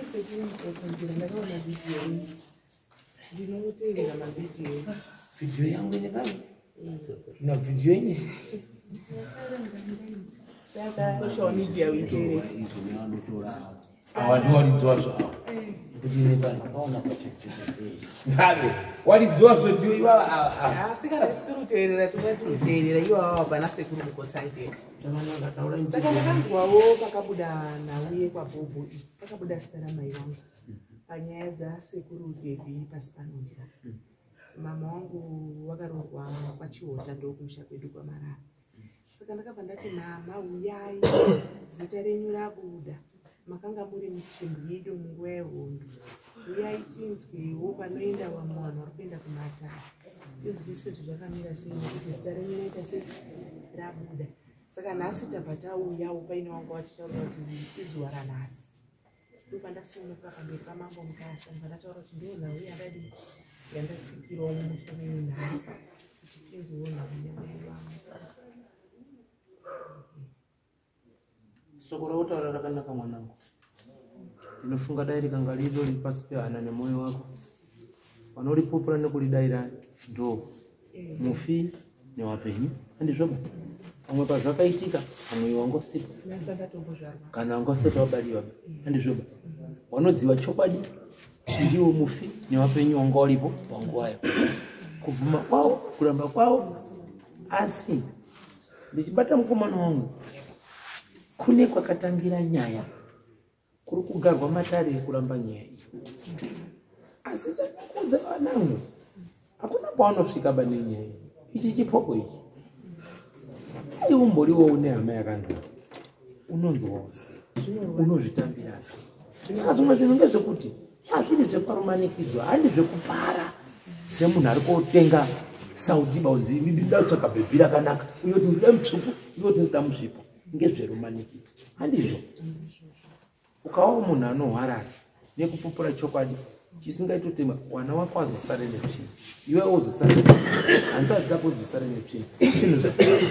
Inini sekuru Mukotsanjera ndakaona vhidhiyo yenyu. Ndinoteerera mavhidhiyo enyu. Vhidhiyo yangu ine pano? Na vhidhiyo yenyu? Saka social media uiteerera. Awa ndiwo waridziwa zvavo. Kuti ine pano. Ngabe waridziwa zvo ndiwo ivava ava ava. Asi kana tisiri kuteerera tinga tiri kuteerera iwawa wabva nasekuru Mukotsanjera. Saka ndakanzwawo pakabuda nhau yekwabhobho iyi pakabuda zita ramai vangu panyaya dzasekuru Devi pasi panodya. Mama wangu vakaroorwa kwaChihota ndokumusha kwedu kwaMarara. Saka ndakabva ndati mama uyai zita renyu rabuda makanga muri muchimbwido munguva yehondo uyai tinzwewo panoenda vamwe vanhu vari kuenda kumatare tinzwise kuti zvakamira sei nekuti zita renyu raita sei rabuda. Saka nhasi tabva tauyawo paine wanga vachitaura kuti izuva ranhasi. Ndopandasimuka pamberi pamambo Mukasa ndobva ndataura kuti ndiyo nhau yandadii yandatsikirawo mumusha menyu nhasi kuti tinzwewo nhau yamai vangu. Soko rautaura rakanaka mwanangu. Ndinofunga dai rikanga riro riri pasi pehana nemwoyo wako. Vanoripupura nekuridaira ndo mufi newapenyu. Handizvoba? Pamwe pazvakaitika pamwe iwe wanga usipo. Kana wanga usati wabariwa. Handizvoba? Wanoziva chokwadi ndiwo mufi newapenyu wanga uripo panguvayo. Kubvuma kwawo, kuramba kwawo asi ndichibata mukomana wangu kune kwakatangira nyaya kuri kugarwa matare ekuramba nyaya iyi asi chandikuudza vanangu hakuna kwaunosvika ba nenyaya iyi ichi chipoko ichi dai umboriwo une hama yakanzi unonzwawo sei unozvitambira sei saka zvimwe zvinhu ngezvekuti hazvidi zveparumanikidzo handi zvekupara semunhu ari kotenga sauti baunzi ndinoda kutsvaka bhebhi rakanaka uye kuti ndinoda mutsvuku uye kuti ndinoda musvipo ngezverumanikidzo handizvo ukawawo munhu anohwarara nekupupura chokwadi chisingaitotema wana wako azosare netsvina iwe wozosare hanzvadzi dzako dzosare netsvina zvinhu zvafanira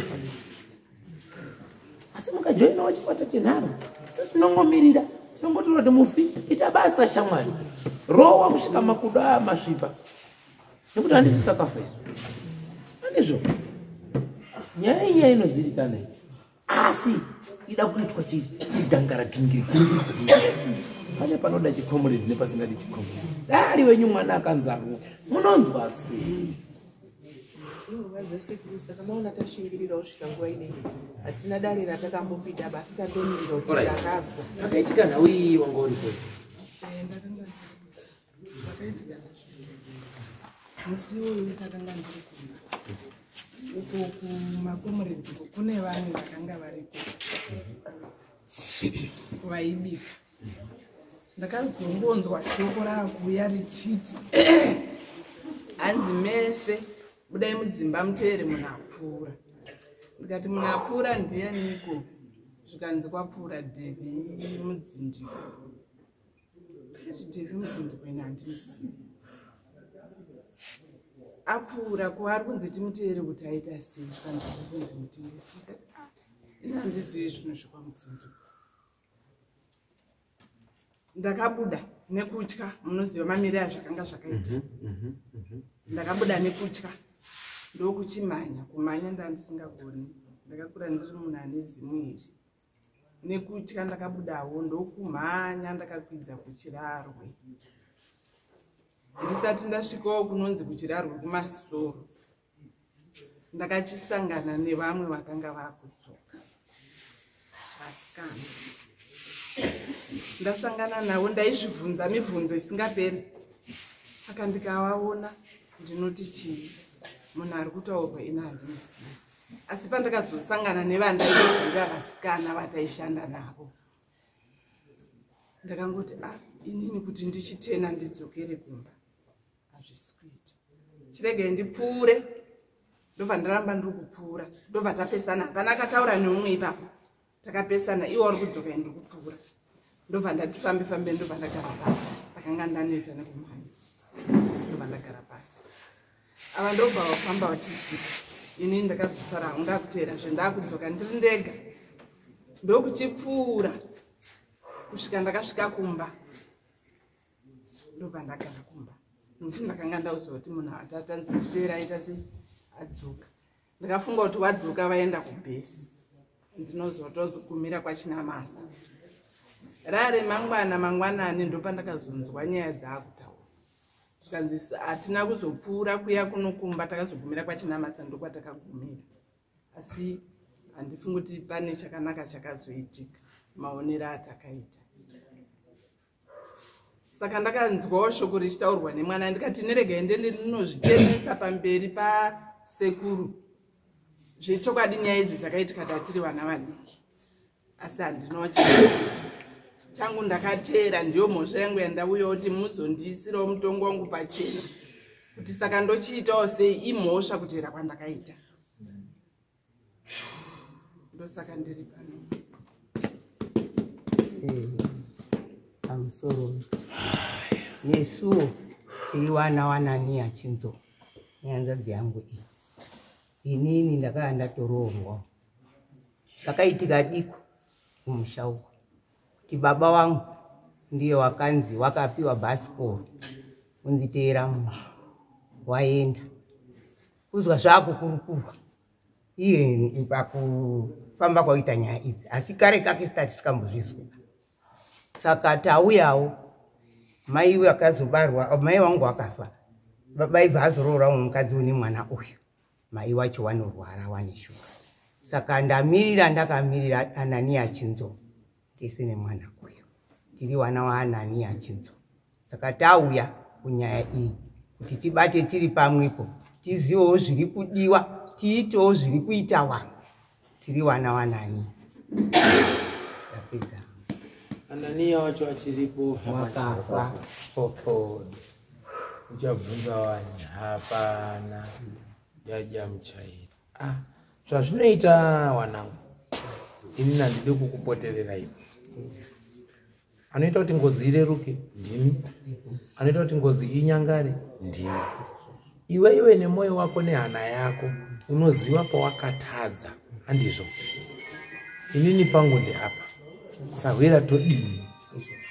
asi mukajoinawo chikwata chenharo si tinongomirira tinongotora kuti mufi ita basa shamwari rowa kusvika makudo aya masvipa nekuti handisi takafa izvo handizvo nyaya iya inozivikana iyi asi ida kuitwa chidangara gingiri gingiri pane panoda chikomuredi nepasingadi chikomuredi dai wenyu mwana akanzarwo munonzwa sei Zvinorwadza sekuru saka maona tashingirira kusvika nguva inei hatina dare ratakambopinda basi tandomirira kuti takazwa. Pakaitika nhau iyi wanga uripo? Pakaitika musi iwoyu ndakanga ndiri kumba uko kumakomuredzi kune vamwe vakanga variko vaibika. Ndakazongonzwa shoko raakuuya richiti hanzi mese budai mudzimba muteere munhu apfuura. Ndikati munhu apfuura ndianiko? Zvikanzi kwapfuura Devi Mudzindiko. Ndikati Devi Mudzindiko ini handimuzivi. Apfuura ko ari kunzi timuteere kuti aita sei? Zvikanzi ari kunzi mutengesi. Ndikati ah, ini handizivi zvinhu zvekwaMudzindiko. Ndakabuda nekutya, munoziva mamiriro azvakanga zvakaita. Ndakabuda nekutya ndokuchimhanya, kumhanya ndandisingagoni, ndakakura ndiri munhu ane zimu iri. Nekutya ndakabudawo ndokumhanya, ndakakwidza kuchirarwe. Ndisati ndasvikawo kunonzi kuchirarwe kumasoro, ndakachisangana nevamwe vakanga vakudzoka vasikana. Ndasangana navo ndaizvibvunza mibvunzo isingaperi, saka ndikavaona ndinoti chii munhu ari kutaurwa ini handimuzivi. Asi pandakazosangana nevandaiziva vasikana vataishanda navo, ndakangoti ah, inini kuti ndichitena ndidzokere kumba hazvisi kuita, chiregai ndipfuure. Ndobva ndaramba ndiri kupfuura, ndobva tapesana, hapana akataura neumwe ipapo, takapesana, iwe uri kudzoka ndiri kupfuura. Ndobva ndati fambe fambe, ndobva ndagara pasi, ndakanga ndaneta nekumhanya, ndobva ndagara pasi. Ava ndobva vafamba vachidzika, ini ndakazosara hangu ndakuteera zvendakudzoka ndiri ndega, ndokuchipfuura kusvika ndakasvika kumba. Ndobva ndagara kumba nokuti ndakanga ndauziva kuti munhu atatanzi nditeera aita sei adzoka. Ndakafunga kuti wadzoka vaenda kubhesi, ndinozotozogumira kwaChinamasa. Rare mangwana mangwanani ndopandakazonzwa nyaya dzaakutaura, zvikanzi hatina kuzopfuura kuya kunokumba, takazogumira kwaChinamasa, ndokwatakagumira. Asi handifungi kuti pane chakanaka chakazoitika maonero atakaita. Saka ndakanzwawo shoko richitaurwa nemwana, ndikati neregai ndende ndinozvitenesa pamberi pasekuru. Zvechokwadi nyaya idzi dzakaitika tatiri vana vadiki, asi handinawo chakaita changu, ndakateera. Ndiyo mhosva yangu yandauyawo kuti muzondiisirawo mutongo wangu pachena, kuti saka ndochiitawo sei. Imhosva kuteera kwandakaita, ndosaka ndiri pano. Pamusoro, nesuwo tiri wana wanani achinzo nehanzvadzi yangu iyi. Inini ndakava ndatoroorwa, zvakaitika diko kumusha uko kuti baba wangu ndiye wakanzi wakapiwa bhasikoro kunzi teera munhu waenda kuzwa zvakukurukurwa iye pakufamba kwaita nyaya idzi, asi kare kake sitati tikambozvizwa. Saka tauyawo, mai vakazobarwa, mai wangu wakafa, baba ibva azoroora umwe mukadzi une mwana uyu, mai wacho wanorwara wane shuga. Saka ndamirira, ndakamirira Anania Chinzo tese nemwana uyu, tiri wana waAnania Chinzo. Saka tauya kunyaya iyi kuti tibate tiri pamwepo, tizivewo zviri kudiwa, tiitewo zviri kuita vanhu. Tiri wana wanani. Ndapedza. Ananiya wacho achiripo? Wakafa. Uchabvunza wani, hapana yadya muchairi. Ah, zvazvinoita wanangu, inini handidi kukupoterera ipo. Anoita kuti ngozi ireruke ndimi, anoita kuti ngozi inyangare ndimi. Iwe iwe nemwoyo wako nehana yako unoziva pawakatadza, handizvo? Inini pangu ndeapa, sahwira todini?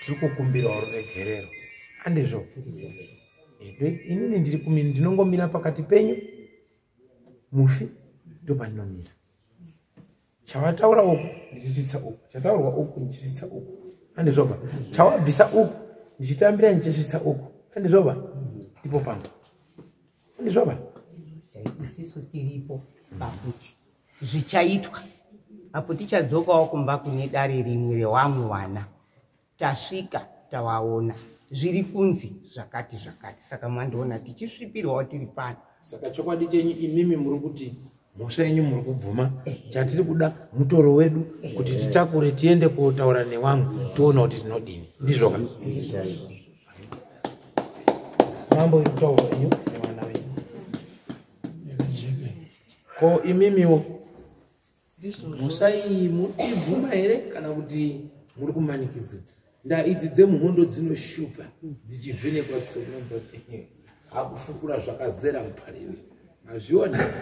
Tiri kukumbirawo ruregerero, handizvo? Inini ndiri kumira, ndinongomira pakati penyu mufi, ndopandinomira. Chavataura uku ndichisvitsa uku, chataurwa uku ndichisvitsa uku, handizvoba? Chawabvisa uku ndichitambira ndichisvitsa uku, handizvoba? Ndipo pangu, handizvoba? Isisu tiripo pakuti zvichaitwa apo tichadzokawo kumba kune dare rimwe rewamwe wana, tasvika tawaona zviri kunzi zvakati zvakati. Saka mandiona tichisvipirwawo tiri pano. Saka chokwadi chenyu imimi muri kuti mhosva yenyu muri kubvuma, chatiri kuda mutoro wedu kuti titakure tiende kotaura nevamwe, tiona kuti tinodini, ndizvoka? Mambo iri kutaurwa iyo nevana venyu. Ko imimiwo mhosva iyi muri kuibvuma here kana kuti muri kumanikidzwa? Ndaa idzi dzemuhondo dzinoshupa dzichivhenekwa, hakufukura zvakazera muparivi, mazviona?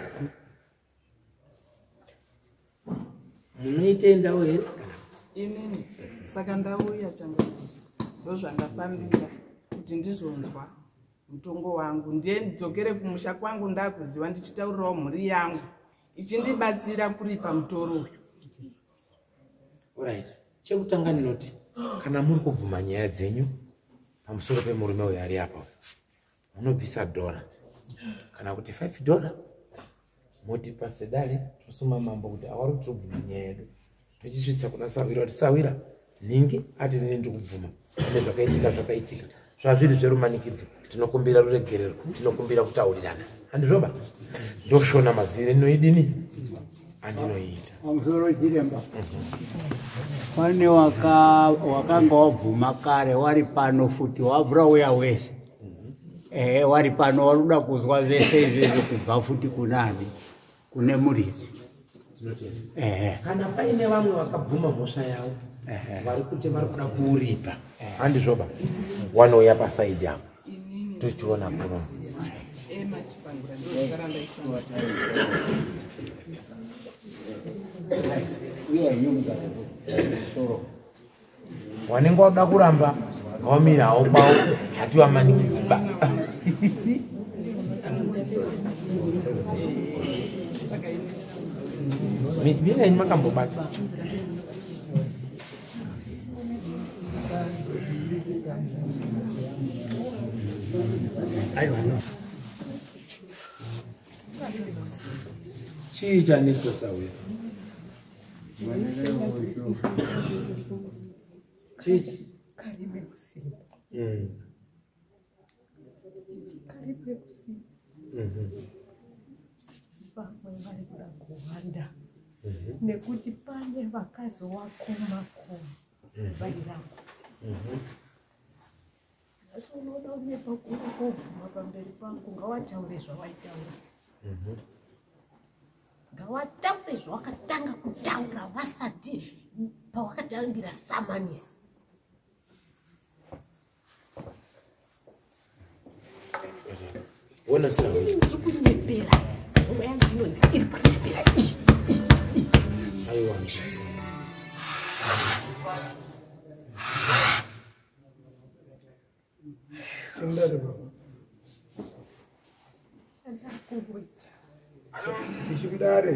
Munoitendawo here kana kuti? Inini saka ndauya changa ndozvandafambira kuti ndizonzwa mutongo wangu, ndiye ndidzokere kumusha kwangu ndakuziva, ndichitaurirawo mhuri yangu ichindibatsira kuripa mutoro uyu. Alright, chekutanga ndinoti kana muri kubvuma nyaya dzenyu pamusoro pemurume uyu ari apa, munobvisa $1 kana kuti $5, motipa sedare, tosuma mambo kuti awari kuti tobvuma nyaya yedu, tochisvitsa kuna sahwira kuti sahwira nhingi ati nini ndikubvuma pane zvakaitika, zvakaitika zvazviri zverumanikidzo, tinokumbira ruregerero, tinokumbira kutaurirana, handizvoba? Ndoshona mazivire ndinoidini andinoita. Pamusoro chiremba, pane wakanga wabvuma kare wari pano futi, wabvura uya wese. Ehe, wari pano waruda kuzwa zvese izvezvo kubva futi kunani, kune muridzi. Ehe. Kana paine vamwe vakabvuma mhosva yavo vari kuti vari kuda kuuripa, handizvoba? Wanouya pasaidi apo tochiona kuno. Ema Chipangura ndozita randaishandisa. Uya yenyu mugare soro. Wanenge wakuda kuramba. Ngawamira hawo kwawo, hatiwamanikidzi ba. Mirai makambobata. Chii chanetsa sauya? Chii? Karibe kusimba. Karibe kusimba. Vamwe vari kuda kuwanda nekuti pane vakazowakoma koma vari rako. Asi unoda unyepa kuuya kobvuma pamberi pangu, ngawataure zvawaitaura. Ngawataure zvawakatanga kutaura vasati pawakatangira samanisi. Wona sawa. Ndiri kunyepera. Homwe yangu inonzi iri kunyepera iyi. Aiwa. Sindare baba. Chandakungoita. Tichimudare.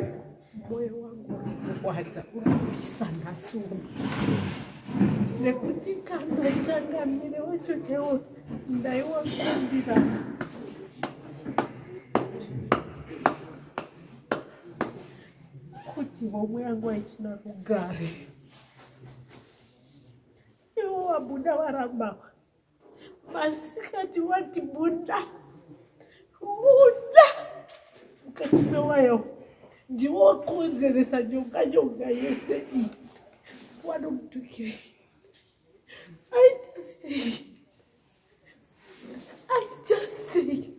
Moyo wangu uri kurwadza, uri kupisa nhasi uno. Nekuti kana changamire wacho chaiwo ndaiwakumbira. Kuti homwe yangu haichina rugare. Iwo wabuda waramba. Masikati wati buda. Buda! Mukati mewayo. Ndiwo wakonzeresa nyonga nyonga yese iyi. Wanomutukirei. Aita sei? Aita sei?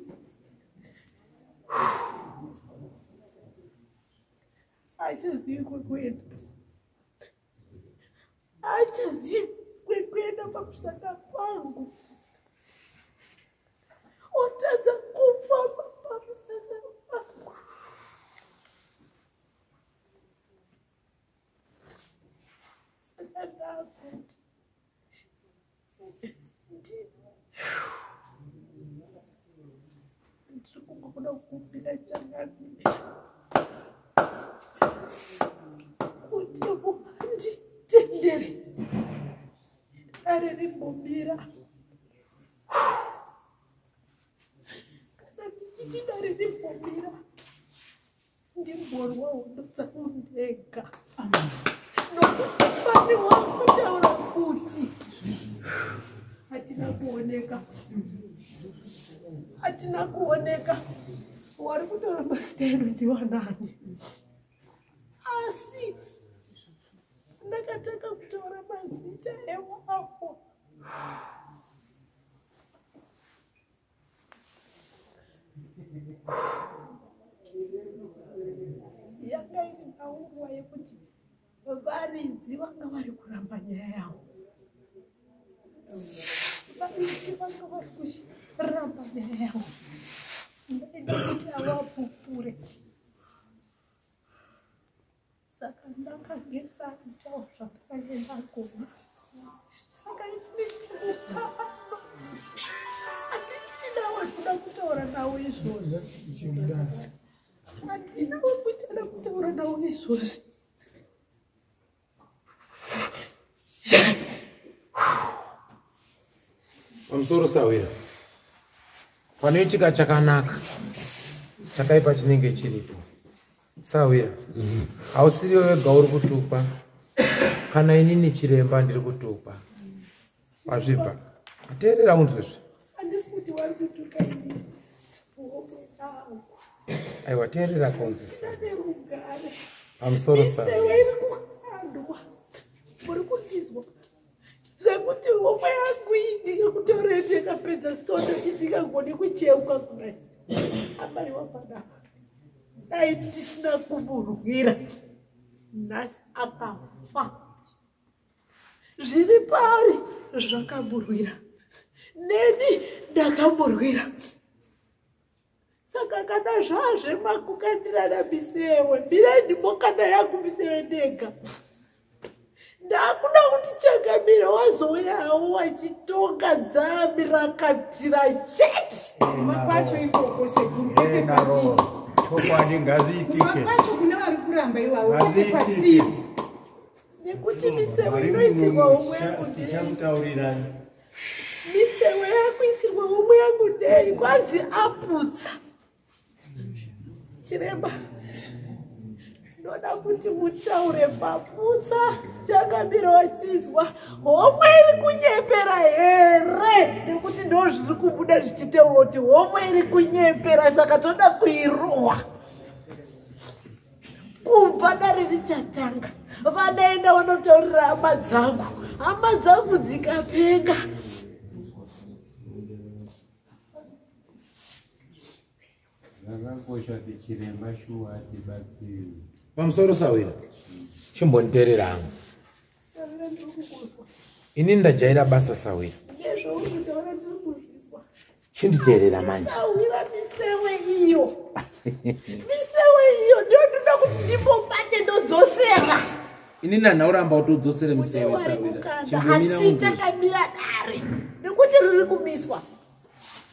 Achazivi kwekuenda. Achazivi kwekuenda pamusana pangu. Otadza kufamba pamusana pangu. Saka ndakuti ndiri kungoda kukumbira changamire kuti munditendere dare rimbomira. Kana ndichiti dare rimbomira, ndimborwa hondo dzangu ndega. Nokuti pane wakutaura kuti hatina kuoneka. Hatina kuoneka. Wari kutaura mazita edu ndiwanani? Asi ndakatanga kutaura mazita ewako. Yanga iri nhaurwa yekuti varidzi vanga vari kuramba nyaya yavo. Varidzi vanga vari kuramba nyaya yavo. Ndaida kuti avapupure. Saka ndakange ndaitawo zvandakange ndagona. Saka ini ndiri handina wekuda kutaura nawo izvozvi. Handina wekuchada kutaura nawo izvozvi. Pamusoro sawira. Panoitika chakanaka, chakaipa chinenge chiripo. Sawira, hausiriwe wega uri kutukwa. Kana inini chiremba ndiri kutukwa. Wazvibva. Teerera unzwezve. Handisi kuti wari kutuka inini. Homwe yangu. Aiwa, teerera kunzwisa. Ine rugare. Pamusoro sawira. Misewe iri kukandwa. Muri kundizwa. Zvekuti homwe yangu iyi ndingekutoreti yakapedza sondo isingagoni kucheuka kudai. Amai wapanapa. Dai tisina kumurwira. Nhasi akafa. Zviri paari zvakamurwira. Neni ndakamurwira. Saka kana zvazvemakukandirana misewe, mirai ndimokanda yangu misewe ndega. Ndakuda kuti changamire wazouyawo wachitonga dzamirakatira chete. Kuma kwacho ikoko sekuru kwete kwatiri. Chokwadi ngazviitike. Kuma kwacho kune vari kuramba iwavo kwete Ngazviitike. kwatiri. Nekuti misewe inoisirwa homwe yangu ndei. Tichakutaurirai. Misewe yakuisirwa homwe yangu ndei kwanzi aputsa. Chiremba, ndoda kuti mutaure paputsa changamire wachizwa homwe iri kunyepera here nekuti ndo zviri kubuda zvichitaurwa kuti homwe iri kunyepera saka toda kuirohwa kubva dare richatanga vadaenda vanotaurira hama dzangu hama dzangu dzikapenga Zvakakosha kuti chiremba shuwa atibatsire. Pamusoro sawira, chimbonditeerera hangu. Sawira ndiri kukuzwa. Ini ndajaira basa sawira. Nezvauri kutaura ndiri kuzvizwa. Chinditeerera manje. Sawira misewe iyo. Misewe iyo ndiyo ndinoda kuti ndimbobate ndodzosera. Ini nhanhauramba kuti udzosere misewe Wari sawira. kukanda Chimbomira asi unzwe. chakamira dare nekuti riri kumiswa.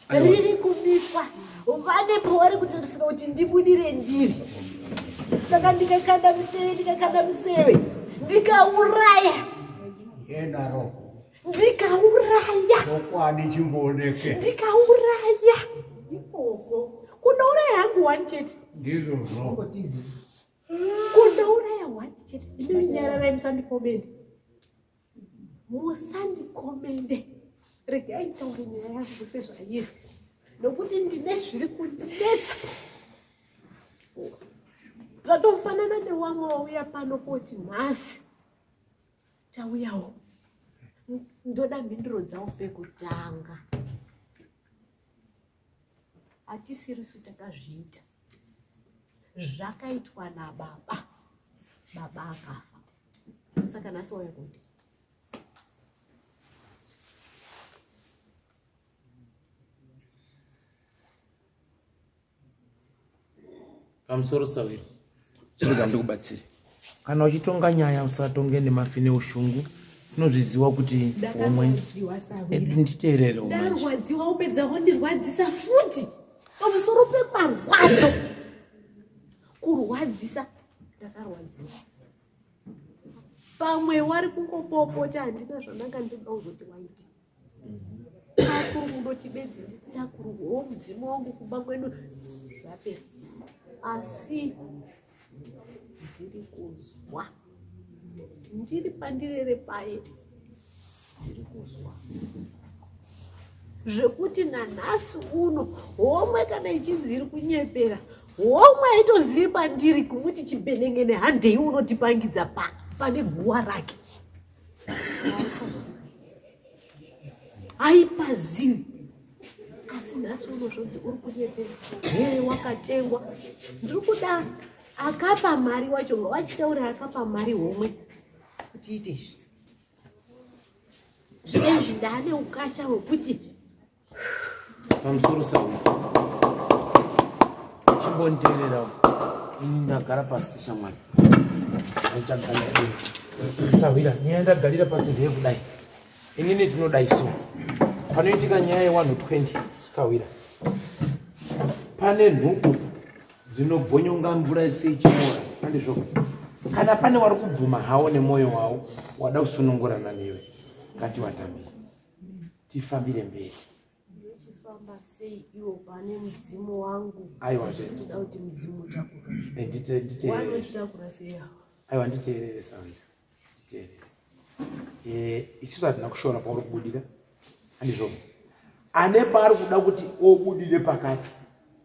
Aiwa. Riri kumiswa. Vane pavari kutarisira kuti ndibudire ndiri. Saka ndikakanda misewe ndikakanda misewe ndikauraya Yenaro. ndikauraya Chokwadi chimbooneke. ndikauraya ikoko kundouraya hangu one chete Ndizvozvo. kundouraya one chete imi nyararai musandikomende musandikomende regai nditaure nyaya yangu sezvairi nokuti ndine zviri kundinetsa zvatofanana newamwe wauya pano koti nhasi tauyawo ndoda mhinduro dzavo pekutanga hatisirisu takazviita zvakaitwa nababa baba akafa saka nhasi wauya kuti Pamusoro sawira, chirega ndikubatsire. Kana uchitonga nyaya usatonge nemafi neushungu. Tinozviziva kuti homwe Ndakarwadziwa sawira. Nditeererewo manje. Ndarwadziwa upedza wondirwadzisa futi pamusoro pemarwadzo kurwadzisa ndakarwadziwa pamwe wari kungopopota handina zvandanga ndinoda kuzoti waiti takuru kundoti bedzi nditakurwawo mudzimu wangu kumba kwedu zvapera asi dziri kuzwa ndiri pandirere paye dziri kuzwa zvekuti nanhasi uno homwe kana ichinzi iri kunyepera homwe haitozivi pandiri kumuti chibhenengene handei unotipangidza pane guwa rake haipazivi asi nhasi uno zvonzi uri kunyepera here wakatengwa ndiri kuda akapa mari wacho ngawachitaura akapa mari homwe kuti ite izvi zvinezvi ndaane ukasha hwekuti Pamusoro sawira, chimbonditeererawo. Ini ndagara pasi shamwari. Ndichagarira. Sawira, nyaya ndagarira pasi ndeyekudai. Inini tinodai so. Panoitika nyaya yewanhu 20 sawira. Pane nhubu dzinobvonyonga mvura seichimora, handizvo? Kana pane wari kubvuma hawo nemwoyo wawo wada kusunungurana newe, ngativatambire. Tifambire mberi. Ndinochifamba sei iwo pane mudzimu wangu? Aiwa, zve. Ndinoda kuti mudzimu utakura. Nditeerere. Wanochitakura sei awa? Aiwa, nditeerere sawira. Nditeerere. Isusu hatina kushora pauri kubudira. Handizvo. Ane paari kuda kuti obudire pakati,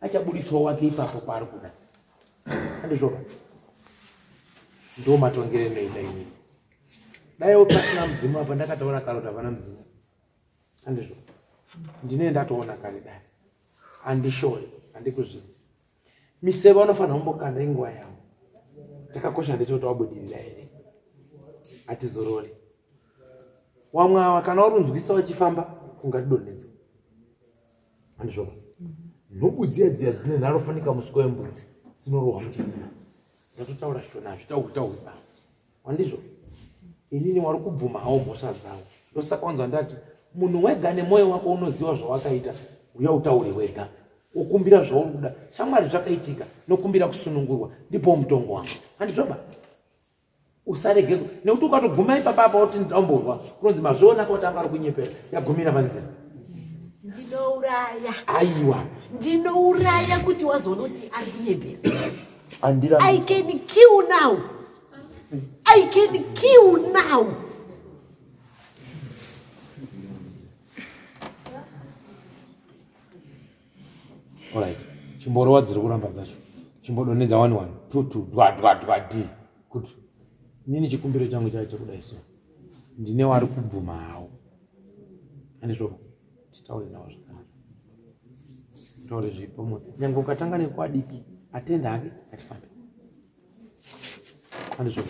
achabudiswa wake ipapo paari kuda. Handizvo. Ndo matongero inoita inini. Dai pasina mudzimu apa ndakataura kare kuti hapana mudzimu. Handizvo. Ndine ndatoona kare dare. Handishori, handikuzvidzi. Miseve vanofanira kumbokanda inguva yavo. Chakakosha ndechekuti wabudirira here. Hatizorori. Wamwe ava kana warunzwisa wachifamba ungatidonhedza. Handizvo. Nhubu dziya dziya dzine nharo fanika muswe wembudzi dzinorohwa muchidima. Ndatotaura shona hazvitaurwi taurwi ba. Handizvo. Inini wari kubvuma hawo mhosva dzavo. Ndosaka wanzwa ndati munhu wega nemwoyo wako unoziva zvawakaita, uya utaure wega. Ukumbira zvauri kuda. Shamwari zvakaitika, nokumbira kusunungurwa, ndipo mutongo wangu. Handizvoba? Usarege nekuti ukatoguma ipapa apa woti ndamborwa, kunonzi mazviona kuti anga ari kunyepera, yagumira panzira. Ndinouraya. Aiwa. Ndinouraya kuti wazoona kuti ari kunyepera. I can kill now. I can kill now. Alright. Chimborowa dziri kuramba dzacho. Chimbodonedza 1 1 2 2 dwa dwa dwa d. Kuti nini chikumbiro changu chacho kudai so. Ndine wari kubvuma hawo. Andizvo titaure nawo zvakanaka. Taure zvipo munhu. Nyangwe ukatanga nekwadiki atenda hake atifambe. Andizvo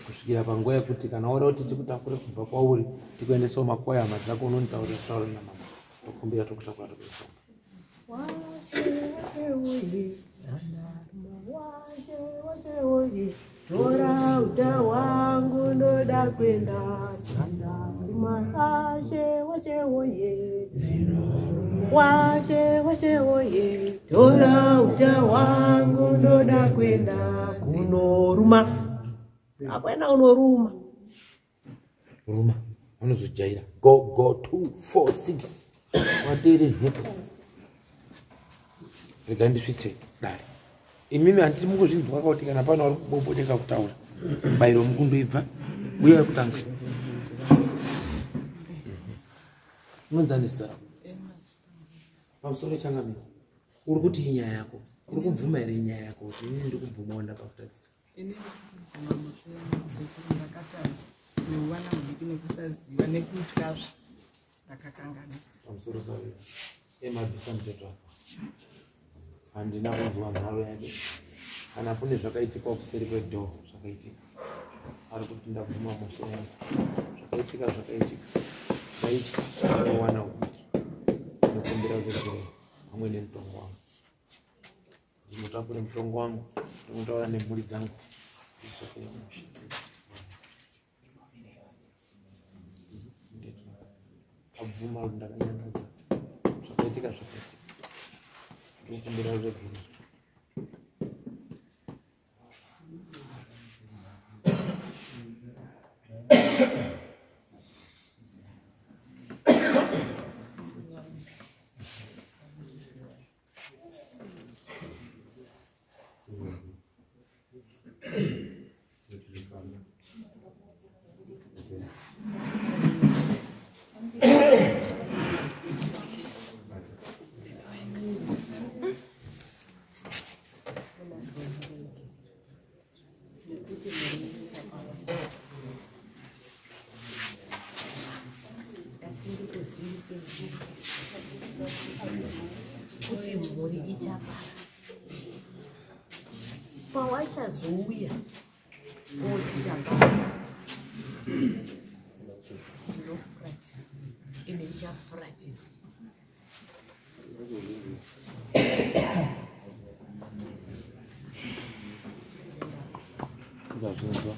kusvikira panguva yekuti kana wada kuti tikutakure kubva kwauri tikuendesewo makwaya hama dzako unonditaurira kutaura namama tokumbira tokutakura tokuisa. Tora uta hwangu ndoda kuenda Washe washe woye Washe washe woye Tora uta hwangu ndoda kuenda kunoruma. Akwena unoruma. Ruma unozojaira. Go go 2 4 6. Watere mhepo. Rega ndisvitse dare. Imimi handiti mukuzvinzwa kuti kana pano vari kubobodeka kutaura. Bayiro mukundoibva. Uye kutanga. Unonzanisa. Pamusoro changamire. Uri kuti inyaya yako. Uri kubvuma here inyaya yako kuti inini ndiri kubvumawo ndakakutadzira? Ini ndiri kubvuma mhosva yangu sekuru, ndakatadza neuvana hudiki nekusaziva nekutyazve ndakakanganisa. Pamusoro sawe emabvisa muteto wako. Handina kunzwa nharo yake. Kana kune zvakaitika kuseri kwedhoo zvakaitika. Ari kuti ndabvuma mhosva yangu. Zvakaitika zvakaitika. Ndaitya kuwana hudiki. Ndinokumbira ruregerero pamwe nemutongo wangu. Ndinotakura mutongo wangu, ndinotaura nemhuri dzangu. Ndidzokere kumusha. Abvuma kuti ndakanyangadza. Zvakaitika zvakaitika. Ndinokumbira ruregerero. Kuti mhuri ichapara pawachazouya oti tapara ndinofuratira ende ndichafuratira. Ndazvinzwa.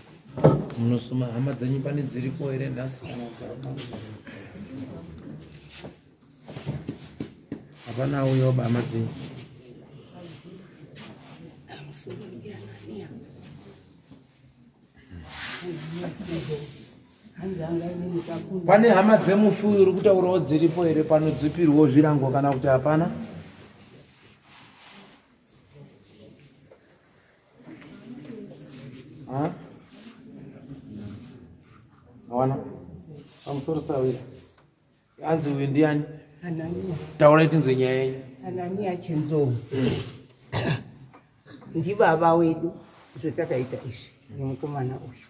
Munosuma hama dzenyu pane dziriko here nhasi? Hapana auyawo hama dzenyu. Pane hama dzemufi uyu uri kutaurawo dziripo here pano dzipirwo zvirango kana kuti hapana? Hawana? Pamusoro sawira. Anzi uyu ndiani? Anania. Taurai tinzwe nyaya yenyu. Anania Chinzou. Ndibaba wedu zvatakaita izvi nemukomana uyu.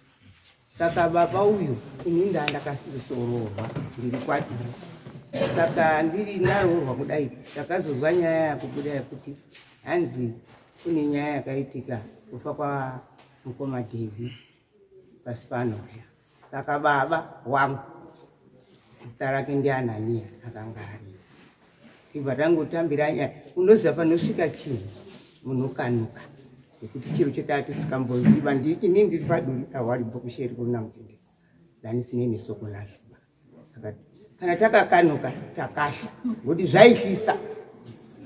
Saka baba uyu ini ndandakasoroorwa ndiri kwati. Saka ndiri ndaroorwa kudai ndakazozwa nyaya yakubuda yekuti hanzi kune nyaya yakaitika kufa kwa mukoma Devi pasi pano. Saka baba wangu zita rake ndiAnania akanga ari. Tibva tangotambira nyaya. Unoziva panosvika chinhu munhu ukanuka nekuti chiro chetaa tisingamboziva. Ini ndiri paduri awaripo kusheri kuna mudzindiko. Ndanisinei nesoko nazvo. Saka kana takakanuka takasha ngokuti zvaihlisa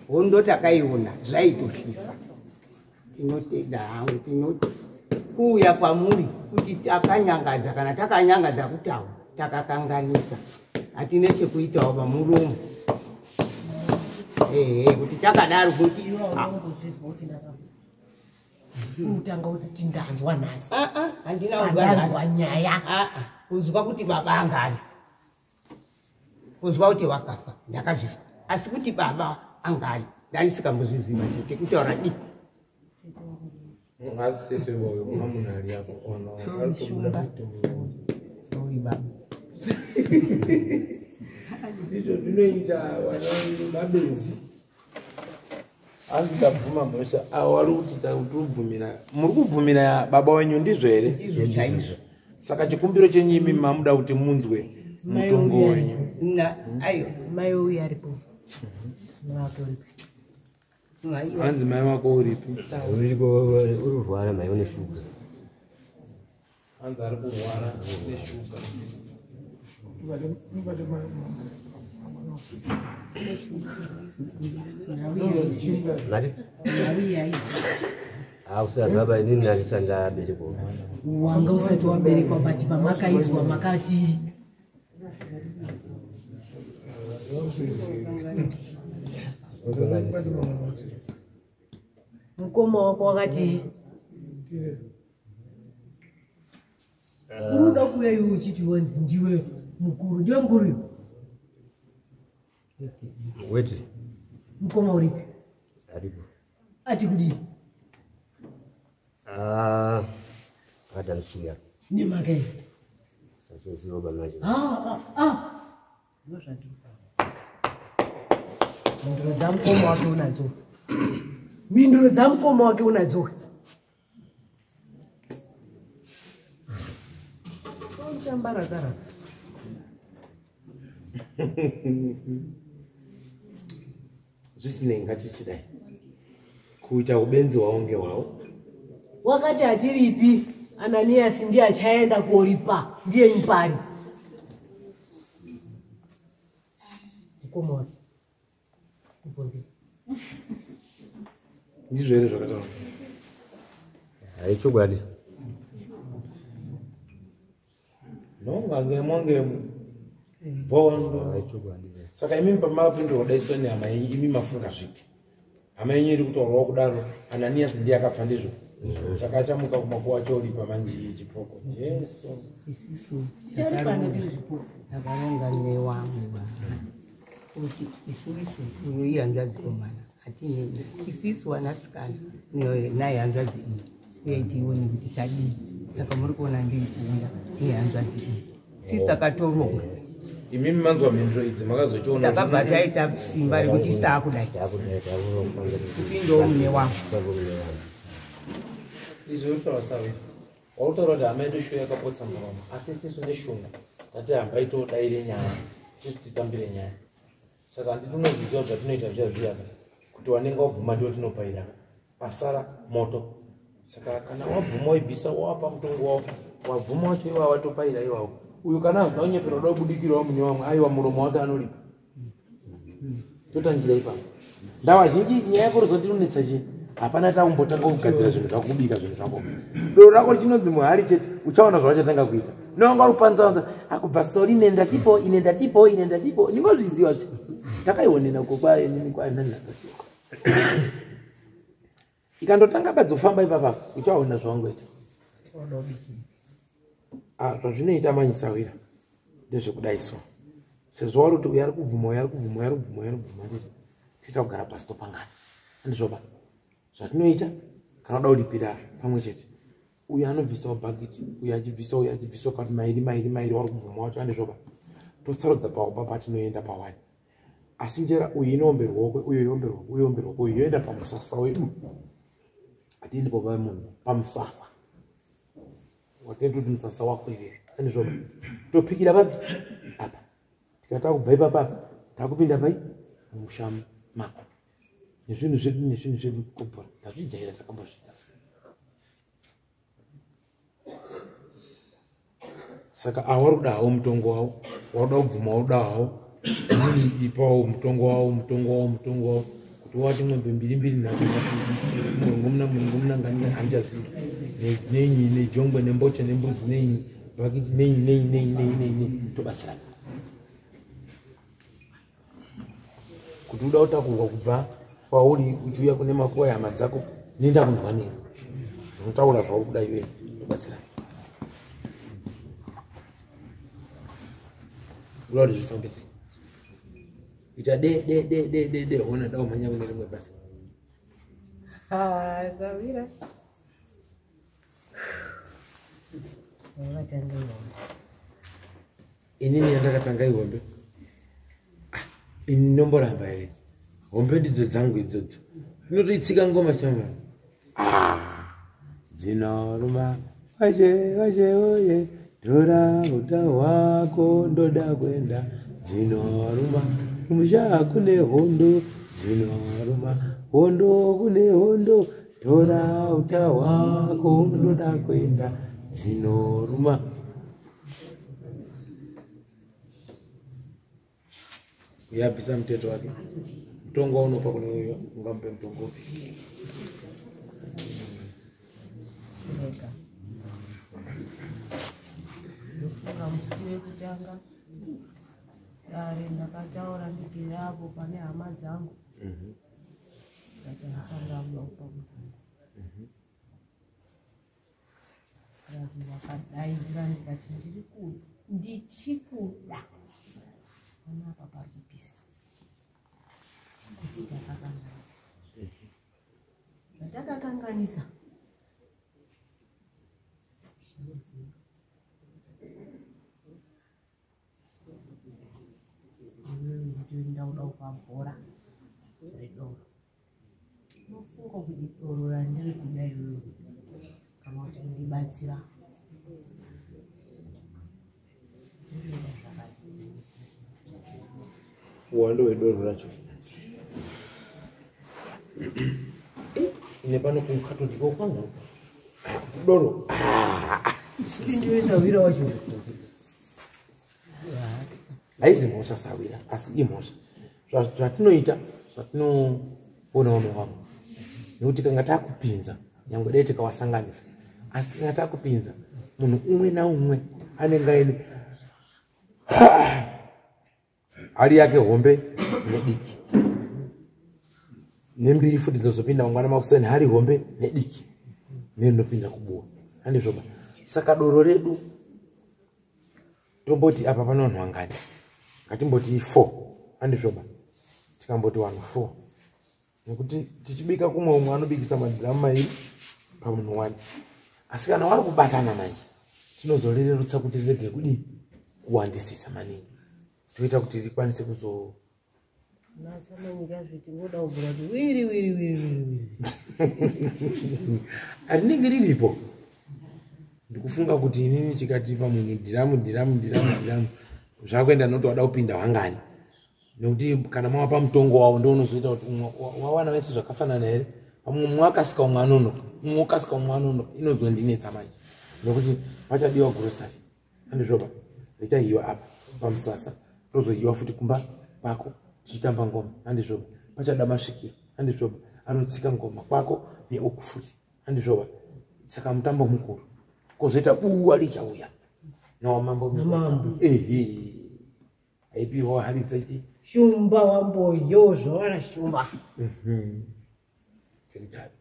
hondo takaiona zvaitohlisa. Tinotenda hangu tinoti kuuya kwamuri kuti takanyangadza kana takanyangadza kutaura takakanganisa hatine chekuitawo pamuromo ehe kuti takadaro kuti Unotanga kuti ndanzwa nhasi. Handina kuzwa Ndanzwa nhasi. nyaya. Kuzwa kuti baba angari kuzwa kuti wakafa ndakazvizwa asi kuti baba angari ndanisikambozviziva tete kutaura di Asi tete voyo kuna munhu ari apo ona ari kubuda mutombo. Sorry baba. Ndizvo zvinoita vana mabenzi. Hanzi ndabvuma mhosva avo vari kuti tirikubvumira muri kubvumira baba wenyu ndizvo here? Ndizvo chaizvo. Saka chikumbiro chenyu imi mamuda kuti munzwe mutongo wenyu. Aiwa. Mai uyu aripo. Mai uripi? Hanzi mai wako uripi? Uri kurwara mai une shuga. Hanzi ari kurwara neshuga. Mari? Hausati baba inini handisati ndaberekwa. Wanga usati waberekwa but pamakaizwa makati mukoma wako wakati uri uda kuuya iwe uchiti wanzi ndiwe mukuru ndiwe mukuru iwe Wete mukoma uripi aripo. ati kudii Ah, akadamsiya. nemhaka iyi Sachoziva bamanje. Ah, ah, ah. Ndozvandiri kutaura. Mhinduro dzamukoma wake unadzo mhinduro dzamukoma wake unadzo Tamba rakaraka Zvisinei ngatichidai. Kuita ubenzi hwawo ngehwawo. wakati hatiripi ananiyasi ndiye achaenda koripa ndiye mupari mukoma wake mubvunze Ndizvo here zvakataura? Hai chokwadi. Nonga ngemo ngemo. Bvondo. Hai chokwadi. Saka imimi pamapindurwa kudai so nehama yenyu imi mafunga zvipi? Hama yenyu iri kutaurwawo kudaro Ananias ndiye akabva ndizvo. Saka achamuka kumakuwa achoripa manje chipoko. Jesu. Isisu Ticharipana tiri zvipoko. takaronga newamwe baba kuti isusu uyo ihanzvadzi komana hatinei isisu vanasikana naye hanzvadzi iyi uye tione kuti tadii saka muri kuona ndiri kuuya nehanzvadzi iyi sisi takatoronga Imimi manzwa mhinduro idzi makazochiona. takabva taita simba rekuti isi taakudai kupindawo mune wamwe Izvo utaura sawe. Wautaura kuti hama yedu shuwa yakapotsa muromo asi isisu neshungu tati hambai todaire nyaya isisu titambire nyaya. Saka handiti unozviziva zvatinoita zviya zviya kuti wanenge wabvuma ndiwo tinopaira pasara moto. Saka kana wabvuma waibvisa wawapa mutongo wawo wabvuma wacho iwawo watopaira iwawo. Uyu kana azvida kunyepera uda kubudikirawo mune wamwe aiwa muromo wake anoripa. Totangira ipapo. Ndava zhinji nyaya yako rizoti inonetsa chii? Hapana takumbotanga kugadzira zvinhu zvako kubika zvinhu zvako. Doro rako richinonzi muhari chete uchaona zvawachatanga kuita. Nowanga rupanzanza akubva sori ine ndatipo ine ndatipo ine ndatipo ndingozviziva zve. Takaionena uko kwa inini kwa nani ndatipo. Ikandotanga badzi kufamba ipapa uchaona zvawangoita. Ah zvazvinoita manyisawira ndezvekudai so. Sezvo wari kuti uyu ari kubvuma uyu ari kubvuma uyu ari kubvuma uyu ari kubvuma tete tiita kugara pasi topangana. Handizvoba. Zvatinoita kana uda kuripira pamwe chete uyu anobvisawo bhakiti uyu achibvisawo uyu achibvisawo kati mairi mairi mairi wari kubvuma wacho handizvoba. Tosarudza paopa patinoenda pawani. Asi njera uyu inoombe ruoko uyu yoombe ruoko uyu yoombe ruoko uyu yoenda pamusasa wedu. Hatiendi papa munhu pamusasa. Watenda kuti musasa wakwirira. Handizvoba. Topikira papi? Apa. Tikati takubva ipapa apa takupinda pai mumusha mako. Nezvinhu zvedu nezvinhu zvedu kubhora tazvijaira takambozviita. Saka awa uri kuda hawo mutongo wavo, wakuda kubvuma wakuda hawo, inini ipawo mutongo wavo, mutongo wavo, mutongo wavo, kuti wati mwombe mbiri mbiri nhatu murongomuna murongomuna ngani handichazivi nenyi nejongwe nembocha nembuzi nenyi bhakiti nenyi nenyi nenyi nenyi nenyi, tobatsirana kuti uda kutakurwa kubva kwauri uchiuya kune makuva ehama dzako, nenda kunzwa neni unotaura zvauri kuda iwewe, tobatsirana. Uda kuti zvifambe sei? Ita de de de de de de, hona da umhanya kune rimwe basa. Zawira. Inini yandakatanga ihombe. Ini nomboramba here? Hombe ndidzo dzangu idzodzo. Inotoitsika ngoma chama. Dzinoruma washe washe oye, tora uta hwako ndoda kuenda. Dzinoruma kumusha kune hondo, dzinoruma hondo kune hondo, tora uta hwako ndoda kuenda. Dzinoruma. Uyabvisa muteto wake. Mutongo waunopa kune uyo ungamupe mutongo upi? Chirega. Ndofunga musi wekutanga dare ndakataura ndigere apo pane hama dzangu. Ndikati handisati ndakuda kupa mutongo. Asi ndakadaidzira ndikati ndichikuda. Panapa pari kupisa. Kuti takakanganisa. Zvatakakanganisa. Zvinodziva. Iwewe ndakuda kupa bhora redoro. Unofunga kuti doro randiri kuda iwewe kana kuti kundibatsira. Ndinoda zvakadini. Uwandu hwedoro racho. Ine pano kukatolika kwangu. Doro. Ndiwe sawira wacho. Haizi mhosva sawira, asi imhosva. Zvatinoita, zvatinoonawo nevamwe. Nekuti kanga takupinza, nyangwe dai tikawasanganisa. Asi kanga takupinza, munhu umwe naumwe anenge aine hali yake hombe nediki. Nembiri futi dzozopinda mangwana makuseni, hali hombe nediki. Nenopinda kubuwa. Handizvoba. Saka doro redu tomboti apa pano vanhu vangani? Ngatimboti 4. Handizvoba. Tikamboti vanhu 4. Nekuti tichibika kumwe umwe anobikisa madhiramu mairi pamunhu 1. Asi kana wari kubatana manje, tinozorerutsa kuti rirege kudii? Kuwandisisa maningi. Toita kuti rikwanise kuzo Nasamanyika zviti ngoda kubvura kuti wiri wiri wiri wiri wiri. Rinenge riripo. Ndikufunga kuti inini chikati pamunhu dhiramu dhiramu dhiramu dhiramu zvakuenda noti wada kupinda wangani. Nekuti kana mawapa mutongo wavo ndio unozoita kuti umwe wawana vese zvakafanana here? Pamwe umwe akasika umwe anonoka, umwe akasika umwe anonoka, inozondinetsa manje. Nekuti pachadiwa grocery. Handizvoba. Richayiwa apa pamusasa, rozoyiwa futi kumba kwako tichitamba ngoma. Handizvoba. Pachada masvikiro. Handizvoba. Anotsika ngoma kwako neuku futi. Handizvoba. Saka mutambo mukuru. Kozoita buwa richauya. Nawamambo. Namambo. Ehe. Aipiwa hari dzechi. Shumba wamboyo zvawara shumba. Keritari.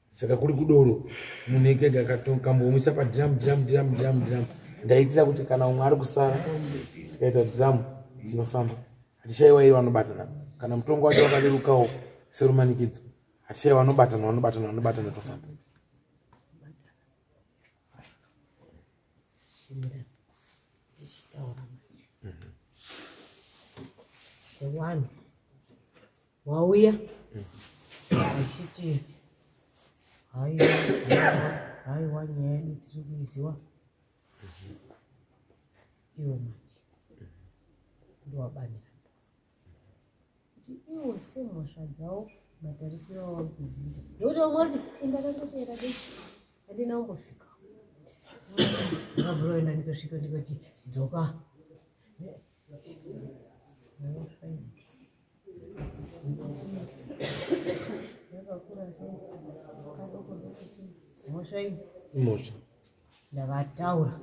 Saka kuri kudoro munhu ega kambomisa pa drum drum drum drum drum. Ndaitira kuti kana umwe ari kusara tikaita drum tinofamba. Hatishaiwa iri vanobatana. Kana mutongo wacho wakarerukawo serumanikidzo. Hatishaiwa vanobatana vanobatana vanobatana tofamba. Sewanhu wauya achiti haiwa haiwa nyaya yedu tiri kuiziwa iwo manje ndowabanira kuti iwo semhosva dzawo matarisiro awo kudziita ndokuti vamwe vari kuti indakandopera dei handina kumbosvika. Ndakabva ndikasvika ndikati dzoka. Yakakura sei? Kadoko doko sei? Mhosva iyi. Mhosva. Ndakataura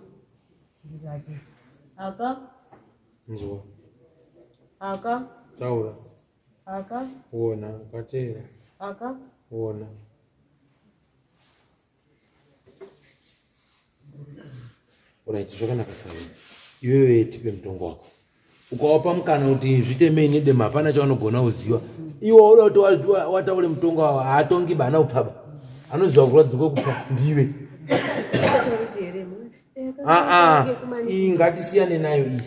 ndikati aka Nzwa. Aka Taura. Aka Wona, kateera. Aka Wona. Alright, zvakanaka sawe. Iwewe tipe mutongo wako. Ukawapa mukana kuti zvitemei nedema hapana chavanogona kuziva. Iwe uda kuti wataure mutongo wavo haatongi bana upfaba. Anoziva kurwadzwa kwekupfa ndiwe. Aa, iyi ngatisiyane nayo iyi.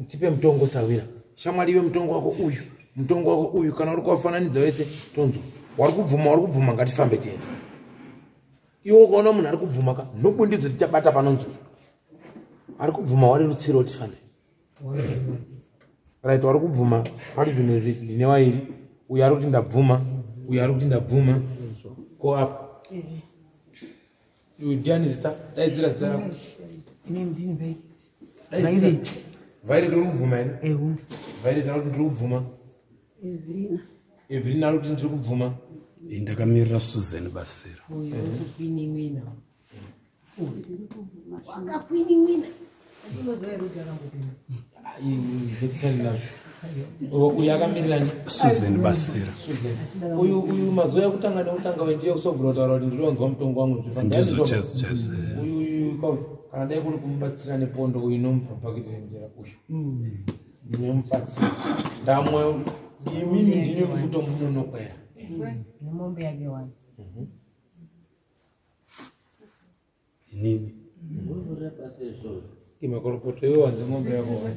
Tipe mutongo sawira. Shamwari iwe mutongo wako uyu. Mutongo wako uyu kana uri kuwafananidza wese tonzwa. Wari kubvuma wari kubvuma ngatifambe tiende. Iwe ukaona munhu ari kubvuma ka nhubu ndidzo tichabata panonzwa. Ari kubvuma wari rutsiro tifambe. Right, wari kubvuma pari ndine wairi. Uyu ari kuti ndabvuma, uyu ari kuti ndabvuma. Ko apa? Uyu ndiani zita? Daidzira zita rako. Ini ndini Violet. Violet. Violet uri kubvuma here? Ewe. Violet ari kuti ndiri kubvuma. Evelina. Evelina ari kuti ndiri kubvuma. Ndakamirira Susan Basira. Uyu wakakwinimwina. Wakakwinimwina. Unoziva here kuti akangopinda? Ngatisiyane nazvo. Uyu akamirira ni? Susan Basira. Susan. Uyu uyu mazuva ekutanga nekutanga wendiye kusobvura kutaura kuti ndinonzwa mutongo wangu zvifa. Ndizvo chaizvo chaizvo. Uyu uyu kauyu kana dai kuri kumubatsira nepondo uyu nomupa bhaketi renjera uyu. Ndinomubatsira. Ndamwe imimi ndini kutomunonokwera. Nemombe yake wani. Inini. Imakorokoto iwe wanze mombe yako wani.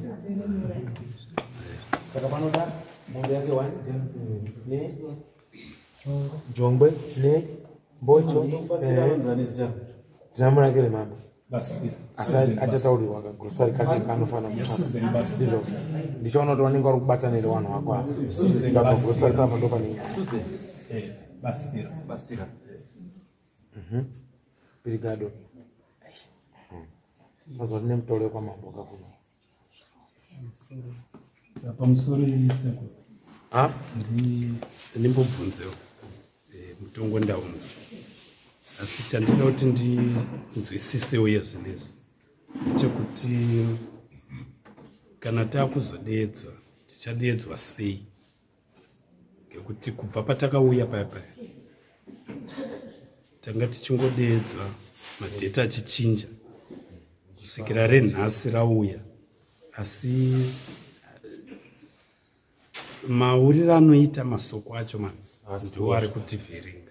Saka panoda mombe yake wani ne jongwe ne mbocho dzina rake remambo. Basira. Asi achataurirwa kagrosari kake kanofana Susan Basira. ndizvo ndichaona kuti vanenge vari kubatana here vanhu vako ava. Susan Ndabva Basira. grosari papa ndo pane nyaya. Susan. Basira. Basira. Pirigado. Mazuva tine mutoro wekwamambo kakuno. Saka pamusoro isekuru. Ha? Ndimbobvunzewo. Mutongo ndaunzwa. Asi chandinoda kuti ndinzwisisewo yezvinezvi ndechekuti kana takuzodeedzwa tichadeedzwa sei, ngekuti kubva patakauya paya paya tanga tichingodeedzwa madheta achichinja kusvikira renhasi rauya, asi mauriro anoita masoko acho manje ndiwo ari kutivhiringa.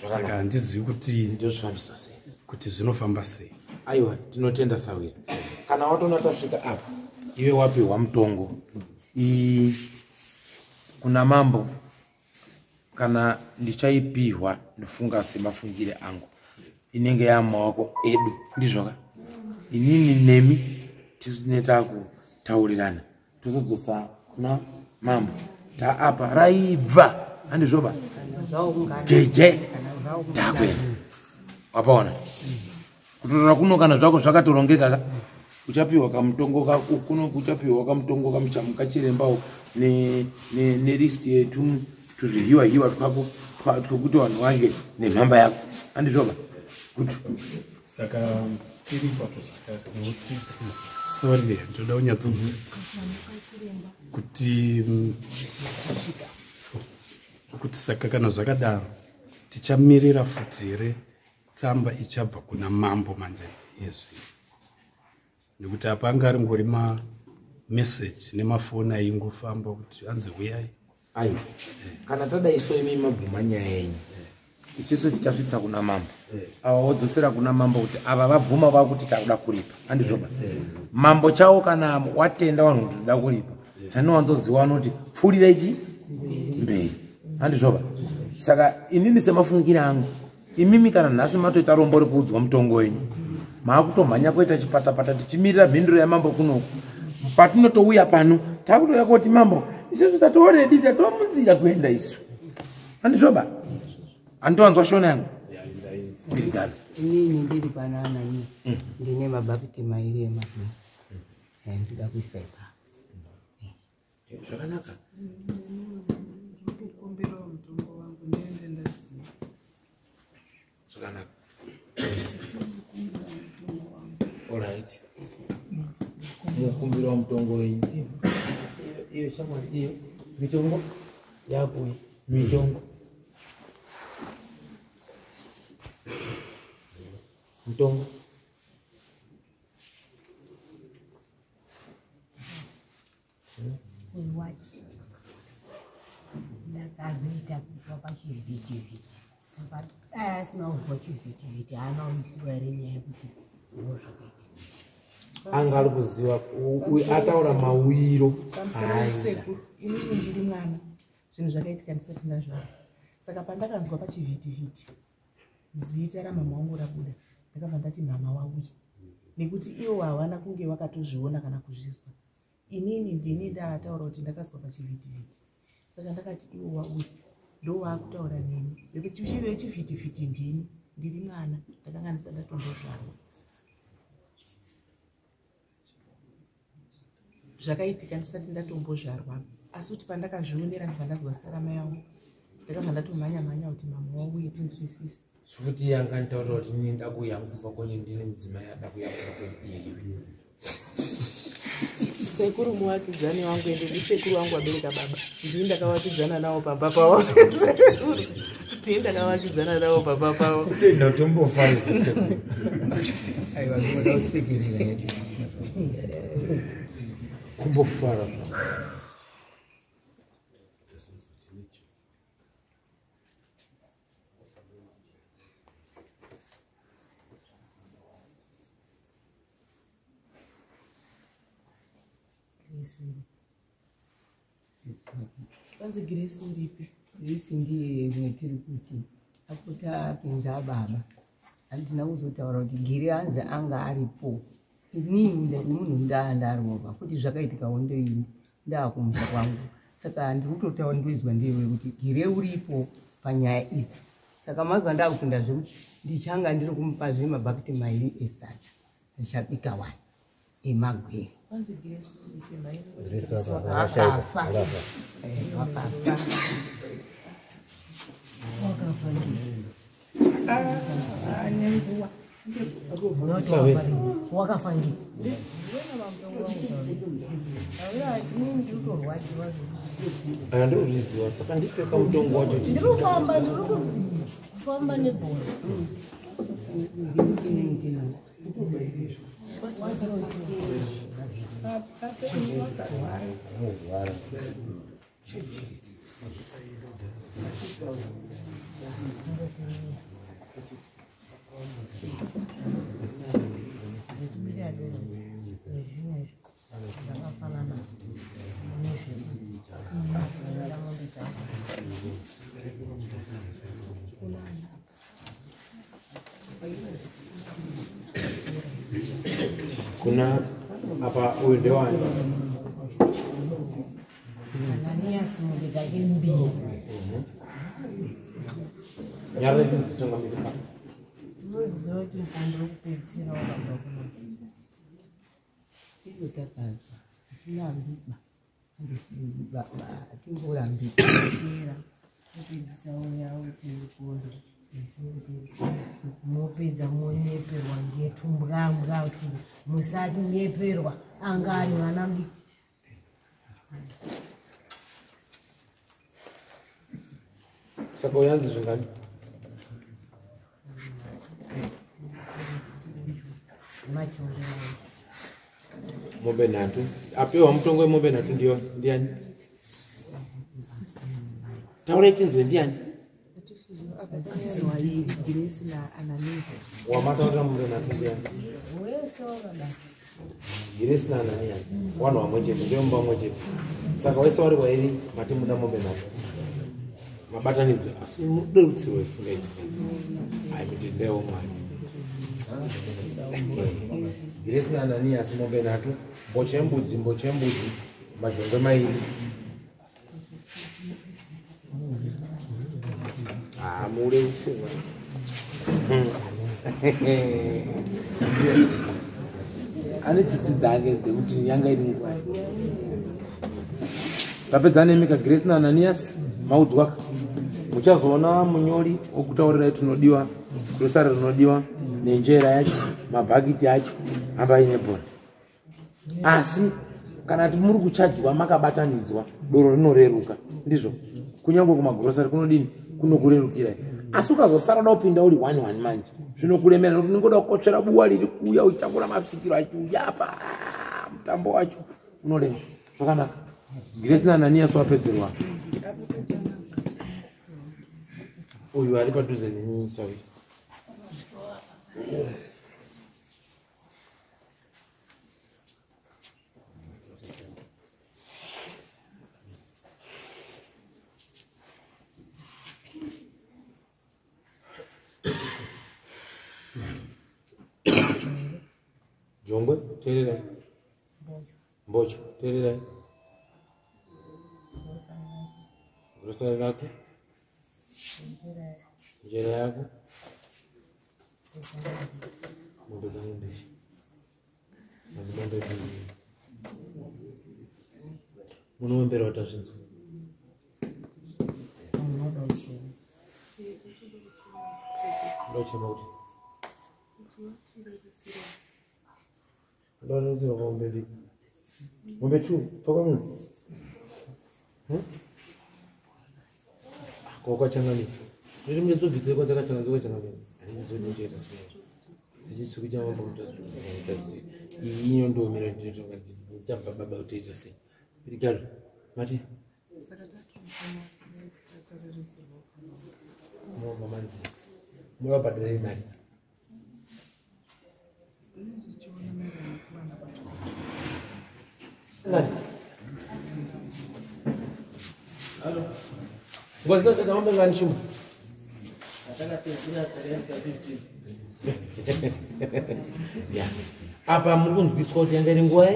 Saka handizivi kuti ndozvifambisa sei, kuti zvinofamba sei. Aiwa, tinotenda sawira. Kana watoona tasvika apa, iwe wapihwa mutongo kuna mambo, kana ndichaipihwa ndifunga semafungire angu inenge yamaoko edu, ndizvoka? Inini nemi tisu tine takutaurirana tozodzosa kuna mambo taapa raibva, handizvoba? Geje takuenda wapaona kutorora kuno kana zvako zvakatorongeka ka uchapiwa kamutongo kako kuno, uchapiwa kamutongo kamuchamuka chirembawo nelist yetu tuzvihiwa hiwa twako twekuti vanhu vadye nemhamba yako, handizvoba? Kuti saka tiri ipapo zvakare nekuti sorry ndoda kunyatsobvunza kuti kuti saka kana zvakadaro tichamirira futi here tsamba ichabva kuna mambo manje yezvino, nekuti apa anga aringori mameseji nemafoni aingofamba kuti anzi huyai. Aiwa, kana tadai so imi mabvuma nyaya yenyu, isusu tichasvitsa kuna mambo ava vodzosera kuna mambo kuti ava vabvuma vakuti takuda kuripa, handizvoba? Mambo chavo kana watenda vanhu kuti toda kuripa, chanowanzoziva vanoti pfuurira ichi mberi, handizvoba? Saka inini semafungire angu, imimi kana nhasi matoita rombo rekuudzwa mutongo wenyu, maakutomhanya kuita chipatapata tichimirira mhinduro yamambo kunoku. Patinotouya pano takutouya koti mambo isusu tatooredi tatomunzira kuenda isu, handizvoba? Handitowanzwa shona yangu birigano. Inini ndiri pana Anania, ndine mabhakiti mairi emagwere ndinoda kuisa ipapo. Zvakanaka. Ndikukumbirawo mutongo wangu ndiende ndaziva. Zvakanaka. Alright. Mukumbiro wa mutongo wenyu. Iyo shamwari iyo mitongo yako iyi mitongo. Mutongo. Wachi ndakazoita kuitwa pachivhitivhiti, saka dai asina kuzwa chivhitivhiti haana kuziva here nyaya yekuti ndo zvakaitika? Anga ari kuziva ataura mawiro Pamusoro aaita. sekuru, inini ndiri mwana, zvinhu zvakaitika ndisati ndazvarwa. Saka pandakanzwa pachivhitivhiti zita ramama wangu rabuda, ndakabva ndati mama wauya, nekuti ivo havana kunge vakatozviona kana kuzvizwa. Inini ndini ndaataura kuti ndakazwa pachivhitivhiti, saka ndakati ivo wauya ndo waakutaura neni, nekuti chiri chivhitivhiti ndini ndiri mwana, ndakanga ndisati ndatombozvarwa. Zvakaitika ndisati ndatombozvarwa, asi kuti pandakazvionera ndibva ndanzwa zita ramai vangu, ndakabva ndatomhanya mhanya kuti mama wauye tinzwisise. Zvekuti iye anga nditaurira kuti inini ndakuuya kumba kwenyu ndine mudzimai ada kuuya kumba kwenyu iyeyo. Sekuru muvakidzani wangu, ende ndisekuru wangu wabereka baba, ndini ndakavakidzana navo pamba pavo, ndini ndakavakidzana navo pamba pavo. Kudenda tombofara sekuru. Aiwa, ndinoda kusekerera yedu. Kumbofara. Kwanzi Grace uripi? Grace ndiye mwetiri kuti apota apinza baba. Handina kuzotaura kuti Giri anzi anga aripo. Inini munhu ndaandarova kuti zvakaitika hondo iyi ndaakumusha kwangu. Saka ndiri kutotaura ndoizwa ndiwe kuti Gire uripo panyaya idzi. Saka mazuva ndaakupinda zvekuti ndichanga ndiri kumupazve mabhakiti mairi esadza. Ndichabika wani emagwere. Kwanzi Grace uripi mai? Grace Wakafa. Wakafa. Wakafa ndiye. Nenguva. Wakafa ndiye. Aya ndozviziva, saka ndipeka mutongo wacho. Ndiri kufamba, ndiri kufamba nebhora. Zvakafanana nezvekuenda mombe dzangu. Kuna apa uyu ndewani? Ananias mombe dzake mbiri. Nyarara tinzotangamira. Unoziva kuti mukondo wekupedzisira wakabva kuna Iyo takazwa hatirambiba, hatimborambi. Tera kupedzisa uya kuti mukondo mopedza monyeperwa ngetumbwambwa tuzo. Musatinyeperwa, anga ari mwana mudiki. Saka uyanzi zvingani? Machongo. Mombe nhatu. Apiwa mutongo wemombe nhatu ndiyo ndiani? Taurai tinzwe ndiani? Grace naAnania. Wamataurira mombe nhatu ndiani? Wese wakadai. Grace naAnanias. Wanhu vamwe chete, ndiyo mumba mumwe chete. Saka wese wari wairi mati muda mombe nhatu. Mabatanidzwa asi mude rutsiro isingaitwi. Ai mitendewo Mwari. Grace naAnanias mombe nhatu, mbocho yembudzi, mbocho yembudzi, mazhongwe mairi. Ah, mure rutsiro. Ane tsitsi dzake dzekuti yanga iri nguva. Tapedza nemi ka Grace naAnanias maudzwaka. Muchazoona munyori wokutaurirai tunodiwa, grocery rinodiwa, nenjera yacho, mabhakiti acho, hambai nebhora. Asi kana muri kuchadyiwa makabatanidzwa, doro rinoreruka, ndizvo. Kunyangwe kumagrosari kunodini, kunokurerukirai. Asi ukazosara uda kupinda uri 1-1 manje, zvinokuremera nekuti unenge uda kukotsvera buwa riri kuuya uchitakura masvikiro achiuya apa, mutambo wacho unorema. Zvakanaka. Grace naAnanias wapedzerwa. Uyu ari padhuze neni sawi. Jongwe, teererai. Mbocho, teererai. Grocery rako. Njera yako. Mombe dzangu mbiri. Madzimambo edu. Munowombera kuti azvinzwa. Ndochema kuti. Ndochema mombe mbiri. Mombe 2, toka munhu. Kokwachangamira. Ndiri muchizobvisa kwadzakachangamira kwachangamira. Handizoti ndichaita sei. Dzichitsvuku chamambo kuti sei. Iyi inondiomera ndinotonga ndichabva baba kutoita sei. Pirigaro. Mati. Mama manzi. Murabhadhara mari. Halo. Ngozi tata mambo ngani shumba? Yeah. Apa muri kunzwiswa kuti yanga iri nguva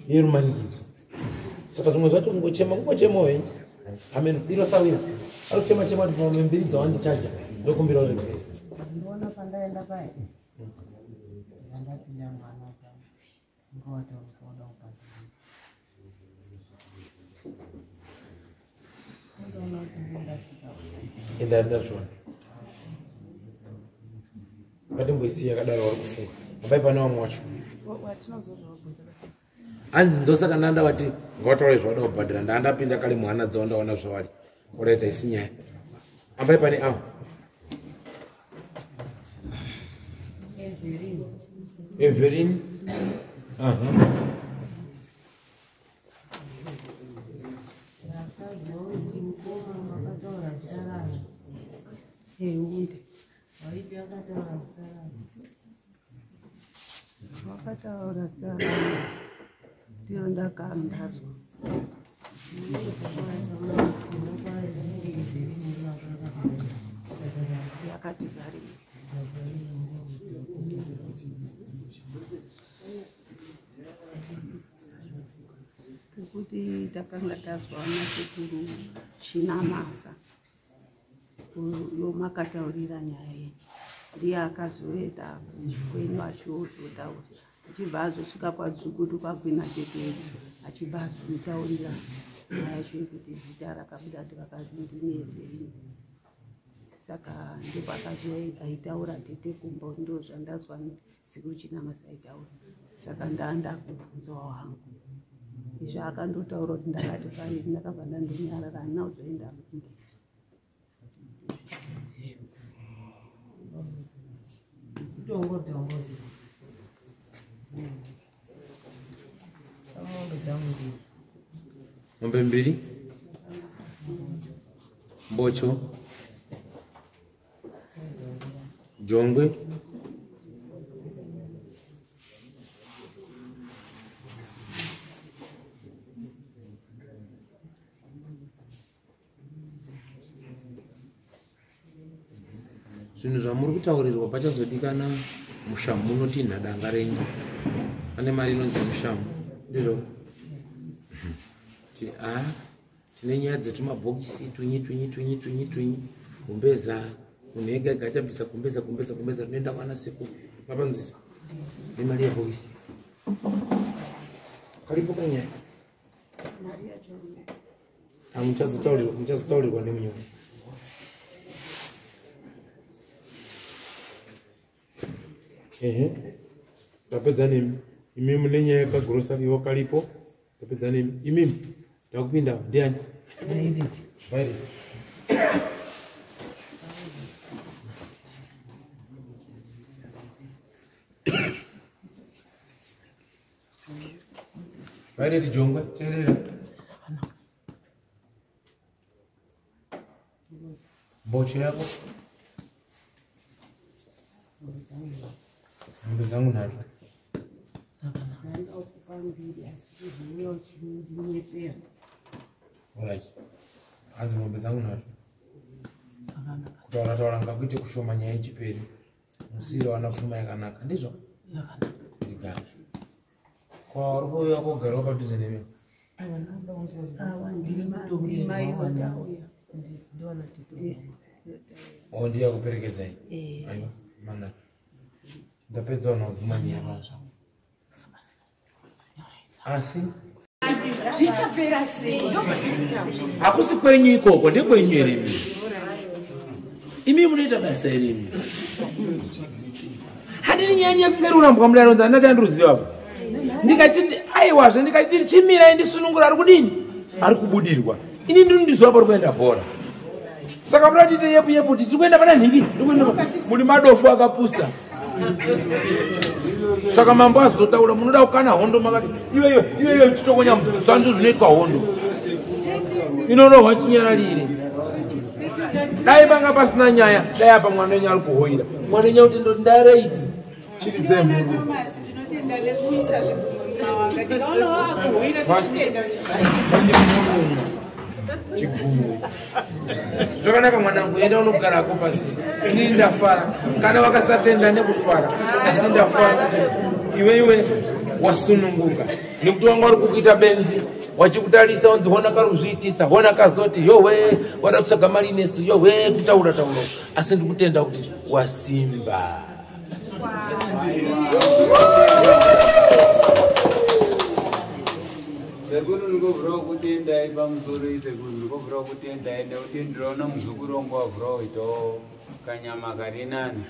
yerumanikidzo. Saka zvimwe zvacho kungochema kungochemawo henyu. Amen. Iro sawira. Ari kuchema chema kuti mombe mbiri dzawandichaja ndokumbirawo regress. Ndinoona pandaenda paya. Ndapinda mwana dzangu. Ngawataura kubatsira. Enda ndazviona. Ngatimboisiya yakadaro vari kufunga. Ambai pane vamwe wacho. Hanzi ndosaka ndandavati ngavataure zvavada kubhadhara. Ndandapinda kare muhana dzavo ndaona zvavari. Oraita isi nyaya. Ambai pane avo. Everin. Aha. Wakataura zita rangu ndiyo ndakandazwa. Yakati garei. Nekuti takanga tazwa nasekuru Chinamasa yomakataurira nyaya iyi, ndiye akazoenda kwenyu achiozotaura, achibva azosvika kwaDzukutu kwagwina tete edu, achibva azomutaurira nyaya yacho yekuti zita rakabuda tikakazi ndini Everini. Saka ndipo akazoaitaura tete kumba, ndo zvandazwa sekuru Chinamasa aitaura. Saka ndandakubvunzawo hangu izvo akandotaura kuti ndakati pari, ndakabva ndandonyarara, handina kuzoenda kumberi. Mombe mbiri, mbocho, jongwe, zvinhu zvamuri kutaurirwa pachazodikana mushamu unotinha danga renyu. Ane mari inonzi mushamu, ndizvo? Tine nyaya dzetumabhokisi tunyi tunyi tunyi tunyi tunyi gumbeza Munhu ega ega achabvisa gumbeza gumbeza gumbeza rinoenda kwana sekuru. Mapanzwisa nemari yebhokisi karipo kanyaya. Muchazotaurirwa muchazotaurirwa nemunyoro. Ehe, ndapedza nemi. Imi mune nyaya yekagrosa iwo karipo. Ndapedza nemi. Imimi ndakupinda ndiani? Violet. Violet Jongwe, teerera. Mbocho yako. Mombe dzangu nhatu. Alright. Hanzi mombe dzangu nhatu. Kutaura taura ngakuite kushoma nyaya yechiperi. Musiro wana pfuma yakanaka. Ndizvo? Ndigara. Kwa uri kuuya kogarawo padhuze nemi. Oh, ndiye akuperekedzai. Aiwa, manaka. Ndapedza vanhu vabvuma nyaya. Asi zvichapera sei? Hakusi kwenyu ikoko, ndekwenyu here imi? Imi munoita basa here imi? Handini nyaya yenyu yakunge iri kurambwa mudaronza handina chandiruziva apa. Ndikachiti aiwazve ndikachiti chimirai ndisunungura ari kudini? Ari kubudirwa. Ini ndinondiziva pari kuenda bhora. Saka muda tiite yepu yepu kuti tiri kuenda pana nhingi, tiri kuenda muri madofu akapusa. Saka mambo azotaura munoda kukana hondo makati iwe iwe iwe iwe chitokonya musanzu zvinoitwa hondo. Inorohwa chinyararire. Dai panga pasina nyaya, dai apa mwana wenyu ari kuhoira. Mwana wenyu kuti ndoti ndaraiti. Chiridzai mhuru. Tinotenda nekuisa zvigumwe mumawanga. Tikaonawo akuhoira tichitenda. Chigumwe. Zvakanaka mwanangu, enda unogarako pasi. Inini ndafara. Kana vakasatenda nekufara, asi ndafara kuti iwe iwe wasununguka. Nekuti wanga uri kukuita benzi, wachikutarisa wanzi hona kari kuzviitisa, hona kazoti yowe wada kutsvaga mari nesu, yowe kutaura taura. Asi ndikutenda kuti wasimba. Sekuru ndikovhura kutendai pamusoro sekuru ndikovhura kutendai nekuti ndinoona muzukuru wangu wavhura kuitawo kanyama kari nani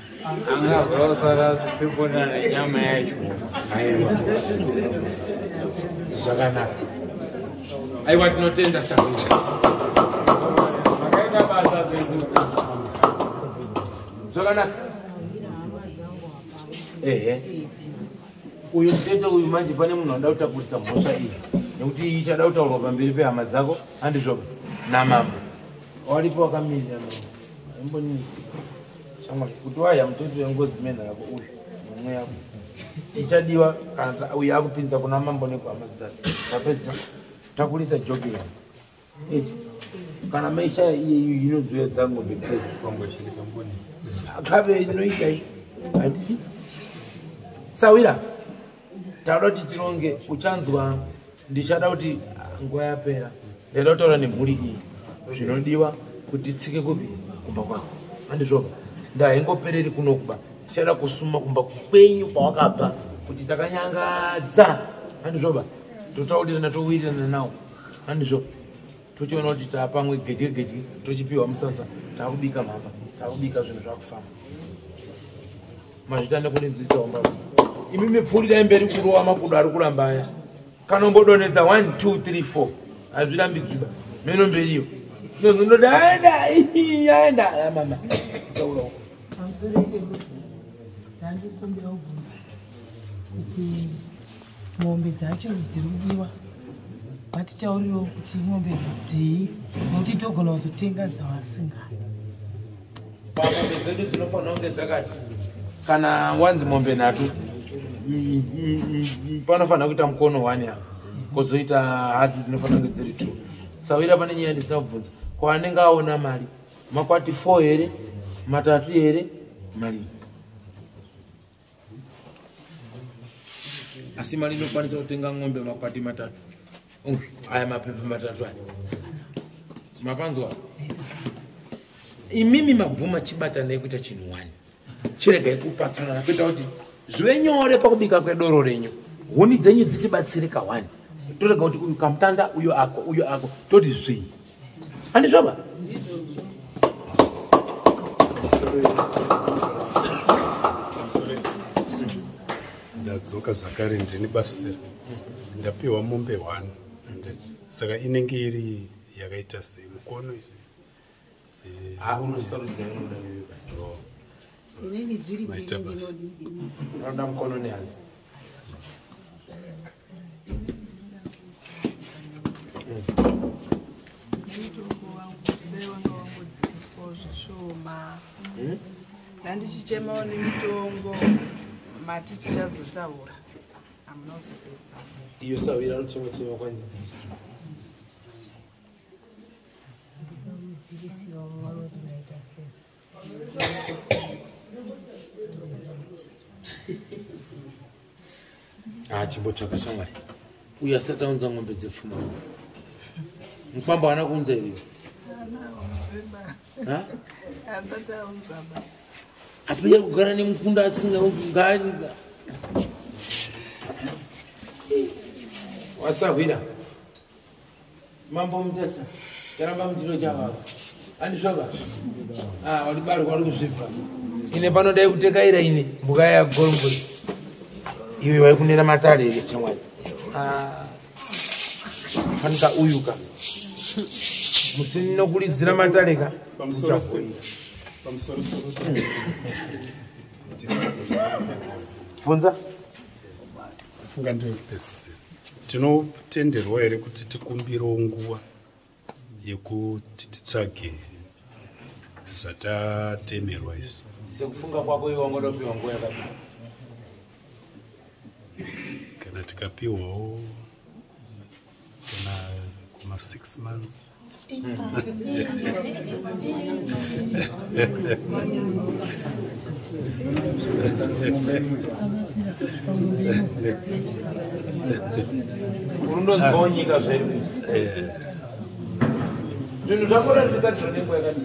angavhura kusara sipona nenyama yacho. Aiwa, zvakanaka. Aiwa, tinotenda Sahwira. Makaita basa sekuru. Zvakanaka. Ehe, uyu mutete uyu manje pane munhu anoda kutakurisa mhosva iyi nekuti iyi ichada kutaurwa pamberi pehama dzako handizvo namambo waripo wakamirira mambo aimbonitsi shamwari kuti waya mutete wengozi menha yako uyu mumwe yako ichadiwa kana uyu akupinza kuna mambo nekuhama dzake. Tapedza takurisa joki yako ichi kana maishaya iye iyo inodzoya dzangu akabe inoita iyi handiti. Sawira, tauda kuti tironge uchanzwa ndichada kuti nguva yapera ndaida kutaura nemhuri iyi zvinodiwa kuti tsike kupi kumba kwako handizvoba ndaingopereri kuno kuba tichada kusuma kumba kwenyu kwawakabva kuti takanyangadza handizvoba totaurirana towirirana nawo handizvo tochiona kuti taapamwe gedye gedye tochipiwa musasa taakubika mhamba taakubika zvinhu zvakufamba mazvita nekundinzwisa mbaba imi mipfuurirai mberi kurowa makudo ari kuramba aya kana umbodonhedza 1 2 3 4 hazvirambidzwiba meno mberiyo ndoda aenda aenda mama taura uko. Pamusoro sekuru, ndandikumbira kubvunza kuti mombe dzacho dziri kubiwa vatitaurirewo kuti mombe dzii nokuti togona kuzotenga dzavasingadi. Pamombe dzedu dzinofanira kunge dzakati kana wanzi mombe nhatu panofanira kuita mukono 1 apa kwozoita hadzi dzinofanira kunge dziri 2. Sawira pane nyaya ndisina kubvunza kwaanenge aona mari makwati 4 here matatu here mari asi mari inokwanisa kutenga ng'ombe makwati matatu aya mapepe matatu aya mapanzwa. Imimi mabvuma chibatanai kuita chinhu wani. Chiregai kupatsanana kuita kuti zvive nyore pakubika kwedoro renyu. Huni dzenyu dzichibatsire kawani. Torega kuti uyu kamutanda, uyu ako, uyu ako, toti zvii. Handizvoba? Ndadzoka zvakare ndini basira. Ndapiwa mombe 1. Saka inenge iri yakaita sei mukono izvi? Unosarudza unoda iwe basi. Inini dziri Maita mbiri basa. ndinodidi. Unoda mukono nehanzi. Mutongo wangu kuti dai wanga wangodzikiswawo zvishoma. Ndandichichemawo nemitongo mati tichazotaura. Hamuna kuzopedza. Iyo sawira anochema chema kwanzi dzikisirwa. Chimbotsvaka shamwari. Uyu asati aunza ng'ombe dzepfuma. Mukwamba haana kuunza here? Ha? Asati aunza ba. Apinda kugara nemukunda asingaunzi ngani. Wasahwira. Mambo Mutasa. Charamba mutiro chavava. Andizvoba? Walibarwa wari kuzvibva. Ine pano dai kutekaira ine mbuka yagorongori. Iwe vaikunera matare here shamwari? Fanika uyuka. Musina kuridzira matare ka. Pamusoro pamusoro soro. Bvunza. Funga ndiyekupedzisira. Tinotenderwa here kuti tikumbirewo nguva yekuti titsvage zvatatemerwa izvi? Sekufunga kwako iwe wangoda kupiwa nguva yakadii? Kana tikapiwawo kana kuma 6 months. Unondonzwawo nyika zvairi kuita. Zvinhu zvakona ndikadzira nenguva yakadii?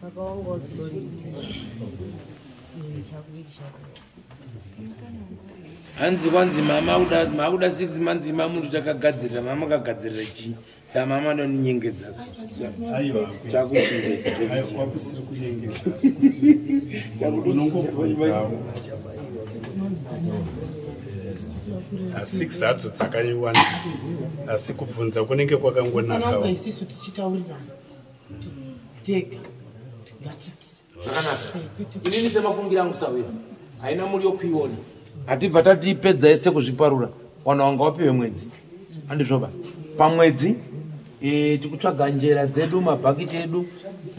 Saka wanga usingoriti iwe chako ichi chako. Hanzi kwanzi mama kuda makuda 6 months ima munhu chakagadzirira mama akagadzirira chii? Saka mama anoninyengedza. Aiwa, Chakuchinja. Aiwa, kwakusiri kunyengedza asi kuti unongobvunzawo. 6 hadzo dzakawandisa asi kubvunza kunenge kwakangonakawo. Panonzwa isisu tichitaurirana kuti tega ngatiti. Zvakanaka. Inini semafungira angu sawira. Haina muriwo kuiona. Hatibva tatipedza yese kuzviparura. Vanhu vanga wapiwe mwedzi. Handizvoba. Pamwedzi tikutsvaga njera dzedu, mabhakiti edu,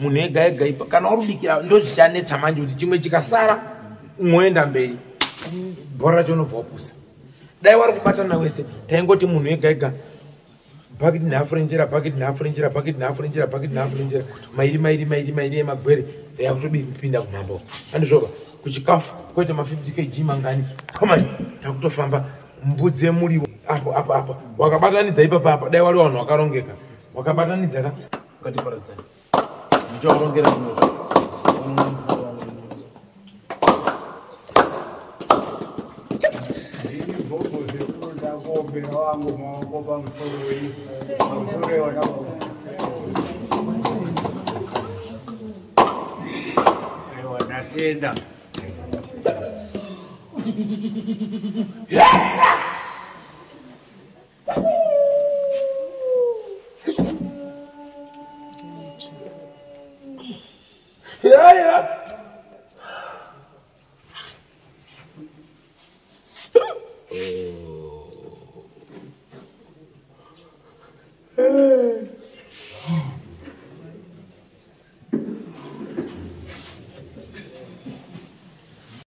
munhu ega ega ipa. Kana warubikira ndozvichanetsa manje kuti chimwe chikasara mwoenda mberi. Bhora racho unobva wapusa. Dai wari kubatana wese taingoti munhu ega ega bhakiti nhafu renjera, bhakiti nhafu renjera, bhakiti nhafu renjera, bhakiti nhafu renjera, mairi mairi mairi mairi emagwere yakutopinda kumambo. Handizvoba. Kuchikafu koita ma 50 kg mangani. Komani takutofamba mbudzi yemuriwo apo apo apo. Wakabatanidza ipapa apa dai wari vanhu vakarongeka. Wakabatanidza ka ukatiparadzana. Ndichakurongera zvimwe. Ndakuombera wangu maoko pamusoro wenyu. Pamusoro wanawo. Aiwa, ndatenda.